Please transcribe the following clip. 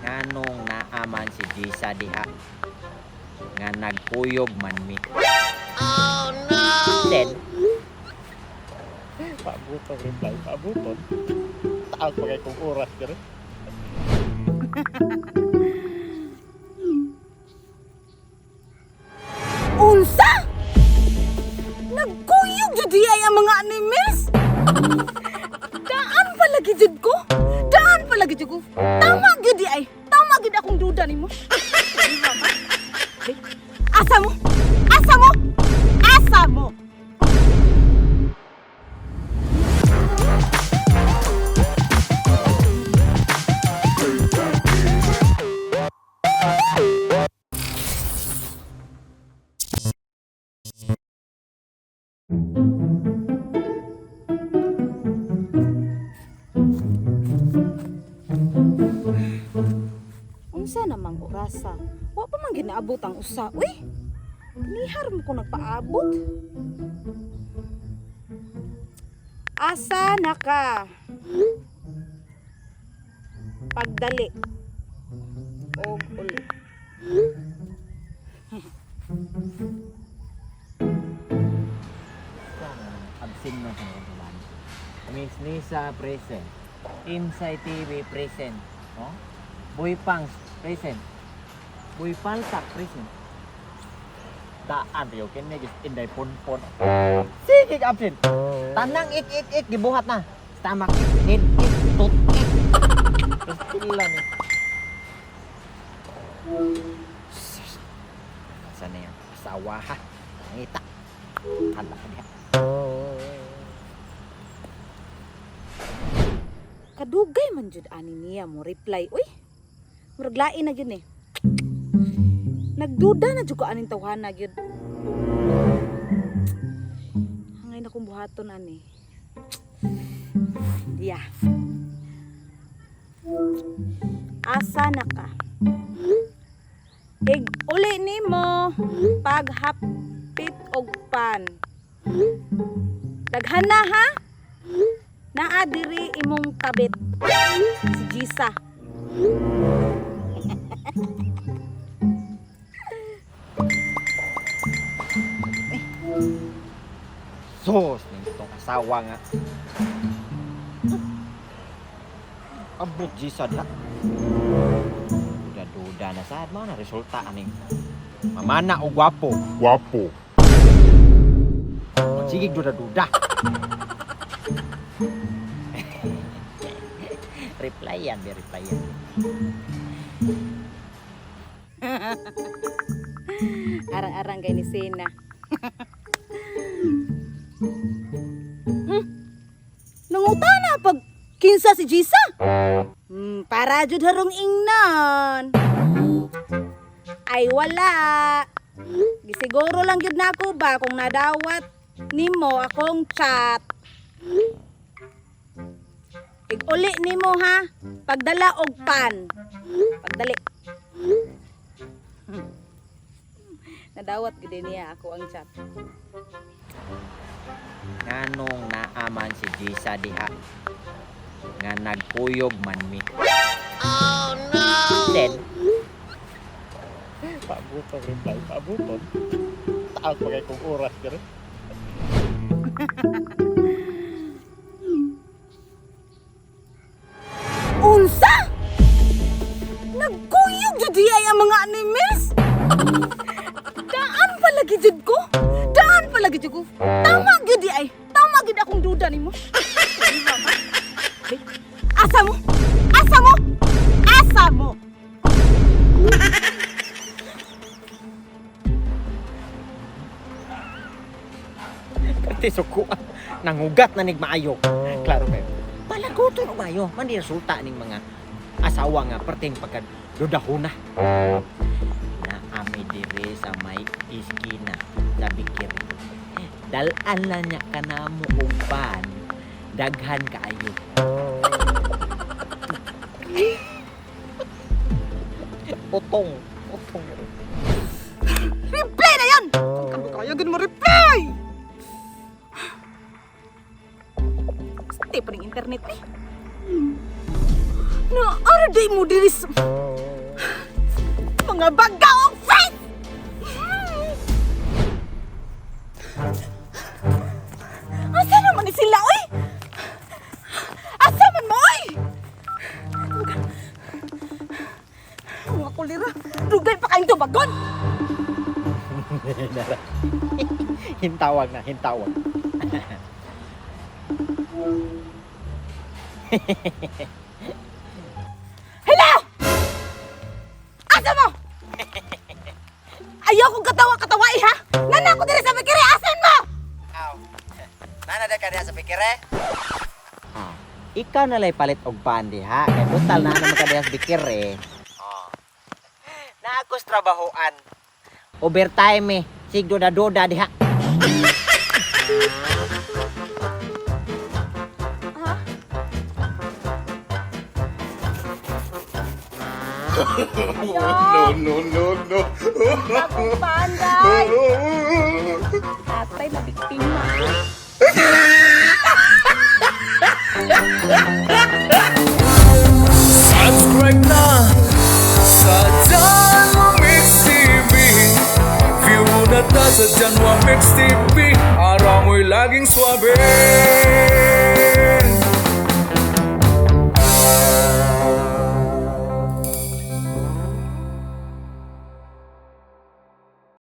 Nganong naaman si Jisa diha nga nagkuyog man mi? Oh no! Then, Paabutong reply, paabuton. Taas pa kay kong oras diri. Unsa? Nagkuyog jud di ay ang mga animals? Daan palagi jud ko. Daan palagi jud ko. Tama gyud di ay. Tama gyud akong duda nimo. Asa mo? Asa mo? Asa mo? Unsa namang orasa? Wa pa man ginaabot ang usa. Uy! Tinihar mo ko nagpaabot. Asa na ka? Pagdali. Og uli. Absent man sa mga. Miss Nisa present. Inside TV present. Oh? Boy Pangs present. Boy Paltak present. Daan yo kini gis inday ponpon. Sige absent. Tanang ik ik ik gibuhat na. Stomach ik, head ik, tooth ik. Pastila ni. Sana yung asawa ha? Ngita. Hala ka diha. Kadugay man jud ani niya mo reply. Uy. Murag lain na gyud ni. Nagduda na jud ko aning tawhana gyud. Hangay na kong buhaton ani. Yeah. Asa na ka? Ig uli nimo paghapit og pan. Daghan na ha? Naa diri imong kabit. Si Gisa. Sus, nitong asawa nga. Abot jisa diha. Duda-duda na sad mo na resulta aning mamana o gwapo. Guwapo. Sige duda-duda. Reply yan, be reply yan. Arang-arang kay ni Sena. Nanguta na pag kinsa si Gisa. Para jud harong ingnon. Ay wala. Gisiguro lang jud nako ba kung nadawat nimo akong chat. Ig-uli nimo ha. Pagdala og pan. Pagdali. Nadawat gid niya ako ang chat. Nganong naaman si Jisa diha nga nagkuyog man mi? Oh no! Then, Paabutong reply, paabuton. Taas pa kay kong oras diri. Unsa? Nagkuyog jud di ay ang mga animals? Daan palagi jud ko. Daan palagi jud ko. Tama gyud di ay. Tama gyud akong duda nimo. Asa mo? Asa mo? Asa mo? Pati suko nangugat na nig maayo. Klaro kayo. Palaguton og maayo, man di resulta ning mga asawa nga perting pagka dudahuna. Naami diri sa may iskina sa Bikir. Dal-an na niya kanamo og pan, daghan kaayo. Utong, utong. Reply na yan! Kamo kaya gud mo reply! Stay pa ning internet ni. Na, ara di mo diri sa. Mga bagaong face! Asa naman ni sila, oy? Asa man mo, oy? Mga kulira, dugay pa kayong tubagon! Hintawag na, hintawag. Hello! Asa mo? Ayaw kong katawa-katawai, ha? Nana ko diri sa Bikiri, asan mo? Aw. Nana da ka diha sa Bikire? Ah, ikaw na lay palit og pandi ha. Kay total na naman ka diha sa Bikire. Oh. Na ako sa trabahoan. Overtime eh. Sig duda-duda diha. Ha? No, no, no, no. Bagong panday! Atay, nabiktima. Subscribe na sa Janwa Mix TV. View na ta sa Janwa Mix TV. Araw mo'y laging swabe.